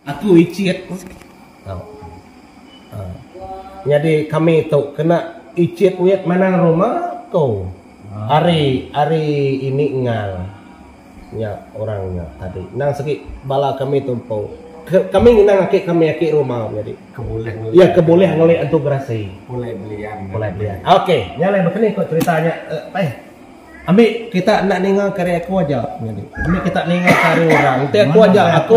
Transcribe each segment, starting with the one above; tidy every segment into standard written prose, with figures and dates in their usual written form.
Aku ichit. Tau. Nyadi kami tu kena ichit wit manang rumah ko. Ari ari ini ngal nya orang nya tadi. Nang segi bala kami tu empu. Kami ngenang aki kami aki rumah menyadi. Ke bulih ngeli. Ya ke bulih ngeli antu gerasi. Pulai belian. Pulai belian. Okey, nya alai baka ni ko cerita nya eh. Ambi kita enda ninga ke ari aku aja nyadi. Ambi kita ninga ke ari orang. Enti aku aja aku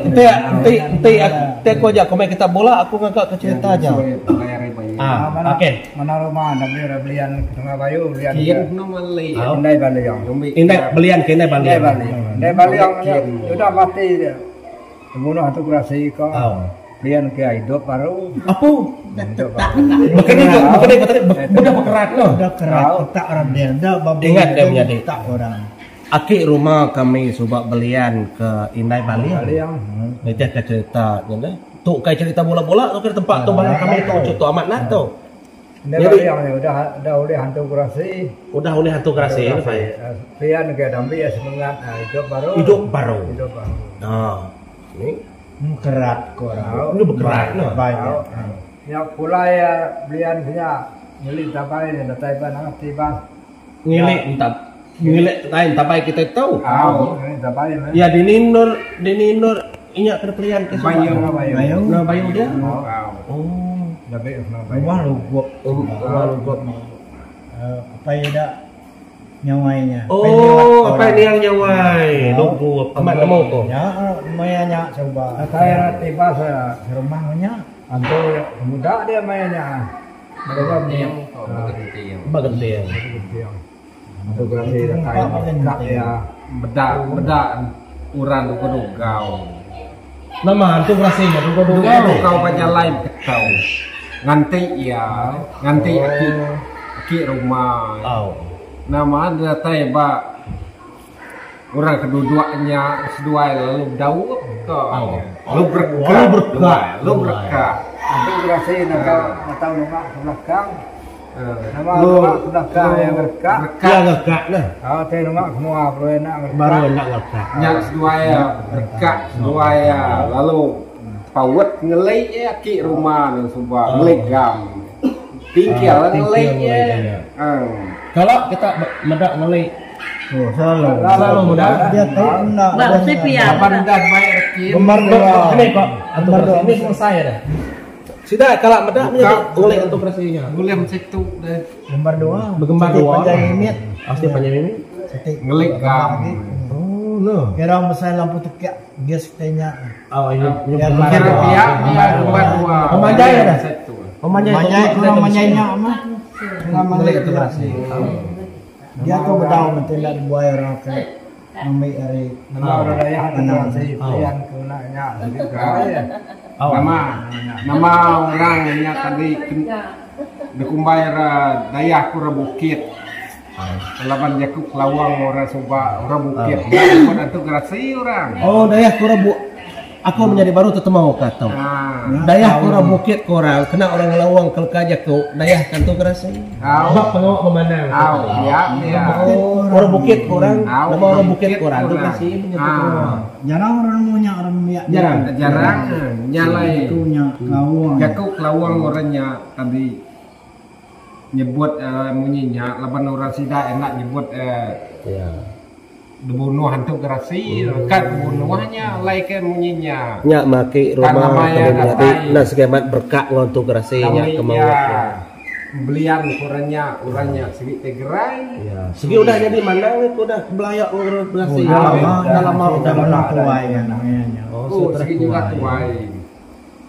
enti enti enti enti aku aja aku mai kita bula aku ngaga ke cerita aja. Ah okey. Mana rumah enda beli orang belian ke Sungai Bayu belian ke. Indai Baliang. Indai belian ke Indai Baliang. Indai Baliang. Indai Baliang nya udah mati dia. Tebunuh antu gerasi ko. Belian ke idup baru. Apu. Baka ni baka ni tadi udah bekerat no. Udah kerat tetak orang dia. Enda babu. Ingat dia menyadi. Tetak orang. Aki rumah kami suba belian ke Indai Baliang. Nitih ke cerita nya deh. Tu kai cerita bula-bula tu ke tempat tu bala kami tu tu amat nah tu. Indai Baliang nya udah udah ulih hantu gerasi. Udah ulih hantu gerasi. Belian ke dambi semengat idup baru. Idup baru. Idup baru. Ha. Ni. Bekerat ko orang. Enda bekerat ne. Nya pulai belian kinya ngeli tabai nya datai ba nanga tibas. Ngili entap ngili tai entabai kitai tu. Au ngili tabai meh. Ya dini endur dini endur inya ke pelian ke suba. Bayu. Nah bayu dia. Oh. Rumah lugup. Rumah lugup. Apai ida. Nyawai nya. Oh, apai niang nyawai. Lugup. Amat nemu ko. Nya maya nya suba. Atai ra tibas rumah nya. Antu muda dia maya nya. Ba genting. Antu gerasi datai ka iya. Meda meda orang dugau-dugau. Nama antu gerasi nya dugau-dugau. Dugau ba jalai beketau. Nganti iya, nganti aki aki rumah. Nama datai ba orang ke duduk nya seduai lalu bedaup ka. Lalu berekak. Lalu berekak. Antu gerasi netau netau nunga ke belakang. Nama nunga ke belakang iya ngerekak. Iya ngerekak nah. Au tai nunga ke mua baru iya enda ngerekak. Baru enda ngerekak. Nya seduai iya berekak seduai iya lalu. Paut ngeli iya aki rumah ne suba ngeli gam. Tingkil lah ngeli iya. Kala kita meda ngeli. Oh selalu. Selalu meda. Dia tu enda. Laban udah mai rekin. Gemar dua. Kene ko antu kerasi ni selesai dah. Sida kala meda ngeli antu kerasi nya. Bulih macam tu deh. Gembar dua. Begembar dua. Panjai mimit. Pasti panjai mimit. Ngeli gam. Oh no. Kira mesai lampu tekak. Gas kitai nya. Oh, ini Kira pia pia gembar dua. Pemanjai dah. Pemanjai. Manjai kurang manjai nya mah. Kurang manjai tu berasi. Dia tu bedau menti enda dibuai orang ke ngambi ari Nama orang Dayak tu berasi pelian ke enda nya sigi gerai. Nama nama orang nya tadi dikumbai ra Dayak ku ra bukit. Laban jaku kelawang orang suba orang bukit enda nyebut antu gerasi orang. Oh dayah ku orang bu aku menyadi baru tetemau ka tu. Dayah ku orang bukit ku orang kena orang ngelawang ke leka jaku dayah ka antu gerasi. Ba pengawa memandang. Au ya ya. Oh orang bukit ku orang nama orang bukit ku orang antu gerasi menyebut orang. Jarang orang nemu nya orang nembiak. Jarang. Jarang nya alai jaku kelawang orang nya tadi. Nyebut munyi nya laban orang sida enda nyebut dibunuh antu gerasi ka dibunuh nya alai ke munyi nya. Nya maki rumah ke menyadi enda sigi amat berekak enggau antu gerasi nya ke maut nya. Belian ku orang nya, orang nya sigi ti gerai. Sigi udah nyadi mandang ke udah belaya enggau gerasi. Dah lama udah tuai nya. Oh sigi nyudah tuai.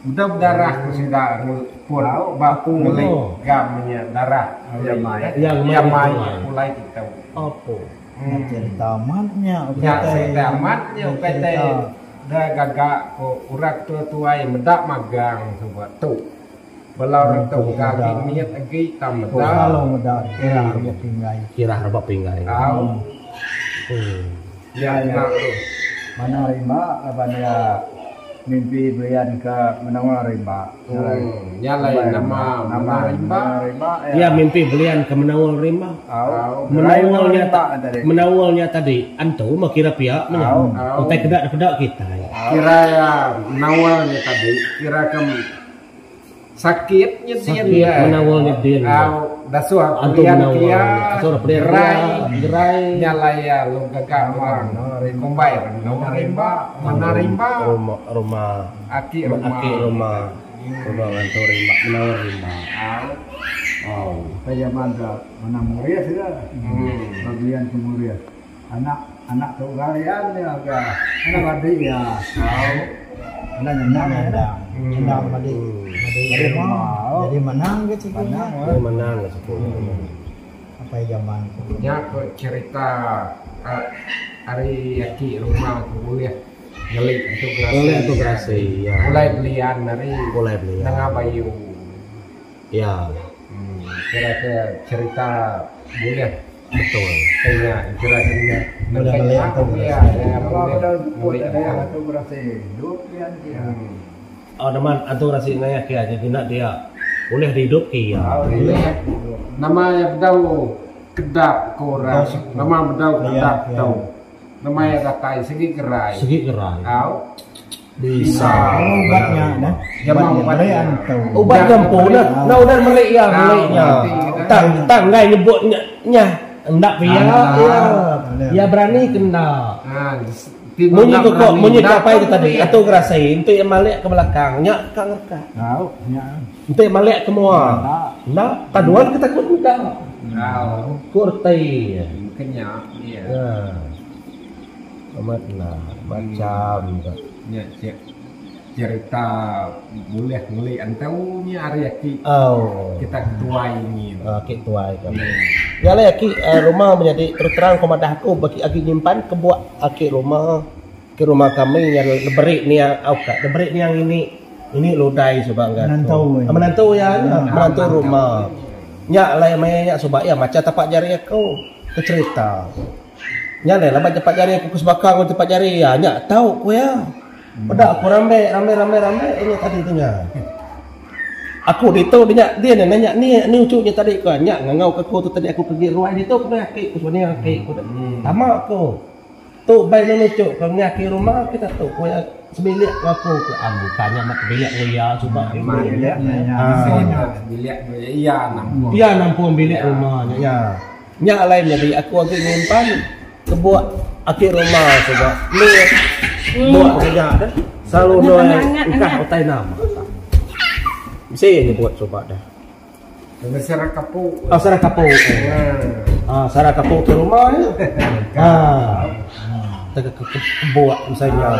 Udah bedarah ku sida pun ba ngeli gam nya darah iya mai pulai kitu. Cerita amat nya Nya cerita amat nya ukai tai da gaga ku orang tua tuai meda magang suba tu. Bala orang tu ga agi mit agi tang meda. Selalu meda kirah rebak pinggai. Kirah rebak pinggai. Au. Iya nya tu. Mana rimba laban iya mimpi belian ke menua rimba. Nya alai nama menua rimba. Iya mimpi belian ke menua rimba. Au. Menaul nya menaul nya tadi antu meh kira pia meh nya. Utai keda dipeda kitai. Kira iya menawal nya tadi kira ke sakit nya din. Sakit menawal nya din. Au dasuh Antu pelian menawal. kia Asuh pelian gerai gerai. Nya alai iya lalu gaga orang kumbai menua rimba mena rimba. Rumah rumah Aki rumah. Aki rumah. Rumah ngantu rimba menawar rimba. Au. Au. Pajaman tu mana muria sida. Bagian ke muria. Anak anak tu galian nya ga anak madi iya. Au. Anak nyenang Endang nya. endang madi madi rumah jadi menang ke siku nya. Jadi menang ke siku nya. Apai jaman ku. Nya ko cerita ari aki rumah ku bulih ngeli antu gerasi. Ngeli antu gerasi ya. Pulai belian ari Pulai belian. Nengah Bayu. Ya. Kira ke cerita bulih Betul. Kenya kira ke nya. Bulih ngeli antu gerasi. Kalau ada pun ada antu gerasi hidup dia dia. Oh neman antu gerasi ngayah ke aja gina dia. Ulih dihidup ke iya. Nama iya bedau kedap ko orang. Nama bedau kedap tau. Nama iya datai sigi gerai. Sigi gerai. Au. Bisa. Ubat nya nah. Ubat nya meri antu. Ubat nya empu nah. Nah udah meri iya meri nya. Tang tang enggai nyebut nya nya enda pia iya. Iya berani ke enda. Munyi tu ko munyi ko apai tu tadi antu ngerasai enti iya malik ke belakang nya ka ngereka. Au nya. Enti malik ke mua enda tang nuan ke takut meda. Ku reti. Kenya iya. Amat enda macam ga. Nya cerita bulih ngeli antu nya ari aki kita ke tuai nyin. Aki tuai kami. Nya alai aki rumah menyadi terus terang ko madah aku bagi agi nyimpan kebuak aki rumah ke rumah kami nya diberi niang au ka diberi niang ini ini ludai suba enggau aku. Menantu iya nya menantu rumah. Nya alai maya nya suba iya macha tapak jari aku ke cerita. Nya alai laban tempat jari aku ke sebaka enggau tempat jari iya nya tau ku iya. Peda aku rambe rambe rambe rambe inya tadi tu nya. Aku ditu dinya din ne nanya ni ni uchu nya tadi ko nya ngangau ke aku tu tadi aku pegi ruai ditu ku meh aki ku sebenar aki ku tama ku. Tu bai ne nuchu ke ngi aki rumah kita tu ku iya sebilik enggau aku ke am bukan nya amat bilik enggau iya suba. Bilik iya nampung. Iya nampung bilik rumah nya iya. Nya alai menyadi aku agi nyimpan kebuak aki rumah suba mit buak sida deh selalu noi engkah utai nama. Bisi nyebut suba deh. Sara kapu. Oh sara kapu. Ah sara kapu ke rumah ya. Ah. Teka kebuak misalnya.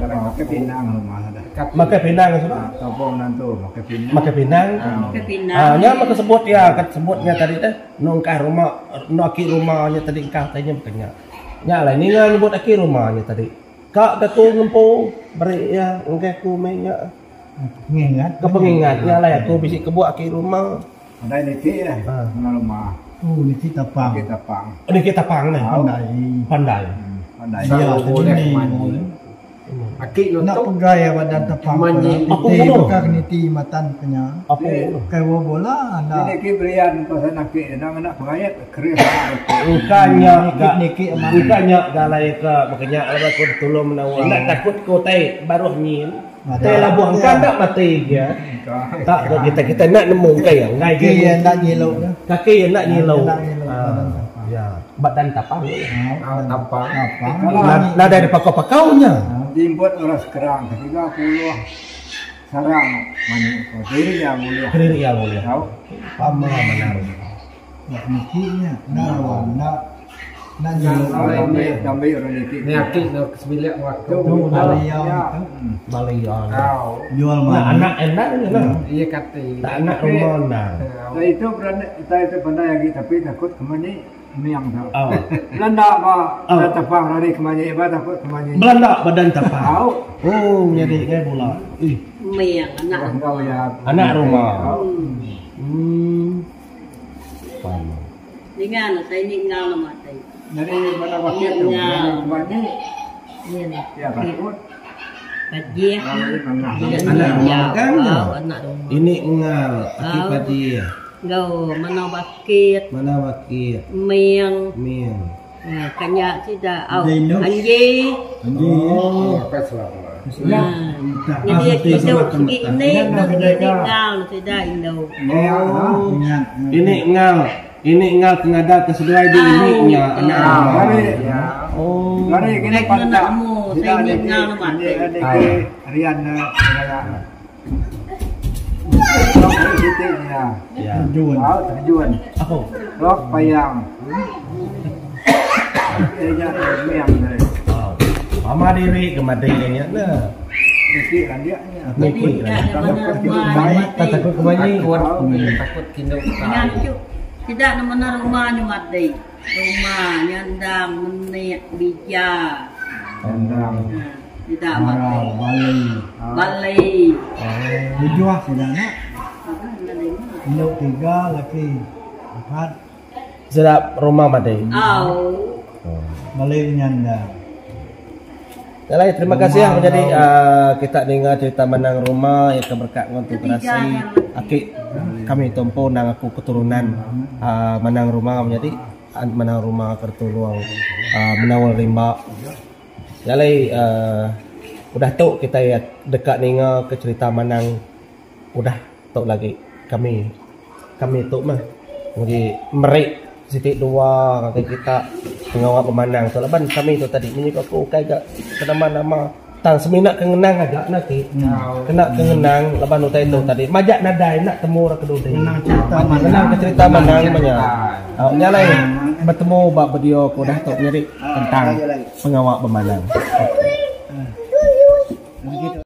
Makai pinang rumah dah. Makai pinang suba. Topong nantu makai pinang. Makai pinang. Makai pinang. Ah nya maka sebut ya kat sebutnya tadi deh. Enu engkah rumah, enu aki rumah nya tadi engkah utai nya baka nya. Nya alai ninga nyebut aki rumah nya tadi. Ka ga aku ngempu beri iya ngagai aku meh nya. Pengingat. Ke pengingat nya alai aku bisi kebuah aki rumah. Nadai niti eh mena rumah. Oh niti tapang. Niti tapang. Niti tapang neh. Pandai. Pandai. Pandai. Iya boleh mandi. Aki Nak nutuk pegai badan tapang manyi. Niti buka niti matan kenya. Apu. Kai wo bola anda. Ini ki berian pasal naki nang anak pengayat keris anak. Engka nya ga Niki amat. Engka nya galai ke baka nya laban aku ditulung menawa. Enda takut ke utai baruh nyin. Utai labuh engka enda mati gia. Tak ga kita kita enda nemu engka iya enggai Kaki iya enda nyilu nya. Kaki iya enda nyilu. Enda nyilu badan tapang. Ya, badan tapang. Tapang. Tapang. Nadai dipakau-pakau nya. Diimput orang sekerang ke 30 sarang manuk ko diri iya bulih. Diri iya bulih. Tau. Pama manah. Ba niki nya enda lawa enda enda nyilu. Dambi orang niki. Ni aki enggau sebilik enggau aku. Tu bala iya tu. Bala iya. Jual manuk. Anak enda nya nah. Iya kati. Tak anak rumah enda. Utai itu berani utai itu pandai agi tapi takut kemanyi miang tu. Belanda ba dan tapang rari kemanyi ba takut kemanyi. Belanda ba dan tapang. Au. Oh nyadi ngai bula. Ih. Miang anak. Anak rumah. Hmm. Ninga na sai ni enggau nama tai. Nyadi bala wakil tu berani kemanyi. Ya takut. Pajih. Anak rumah kan nya. Ini engal aki pajih. Enggau mana bakit. Mana bakit. Ming. Ming. Kanya sida au anji. Oh. Nyadi indu sigi ini tu sigi tinggal sida indu. Oh. Ini enggau ini enggau ke ngada ke seduai di ini nya anak rumah. Oh. Lari kena pantak. Sida ini enggau nama ti. Rian Ya. Terjun. Lok payang. Pama diri ke madi nya ne. Niki landik nya. Niki. Tak takut ke manyi. Takut kindu tai. Sida nama rumah nya madi. Rumah nyandang menik bija. Nyandang. Sida madi. Bali. Bali. Tujuh sida nya. Indu tiga laki empat. Sida rumah madi. Au. Bali nyandang. Alai terima kasih ah menjadi uh, kita ninga cerita menang rumah yang keberkat ngan tu terasi aki kami tumpu nang aku keturunan uh, menang rumah menjadi menang rumah kertulung uh, menawal rimba. Alai uh, udah tu kita deka ninga ke cerita manang udah tu lagi kami kami tu mah nguji meri siti dua ngagai kita pengawa bemanang tu laban kami tu tadi munyi ku aku ukai ga penama nama tang semina ke ngenang aja enda ti kena ke ngenang laban utai tu tadi majak nadai enda temu ra ke dudi ngenang ke cerita manang meh nya au nya alai betemu ba video ke udah tu nyadi tentang pengawa bemanang.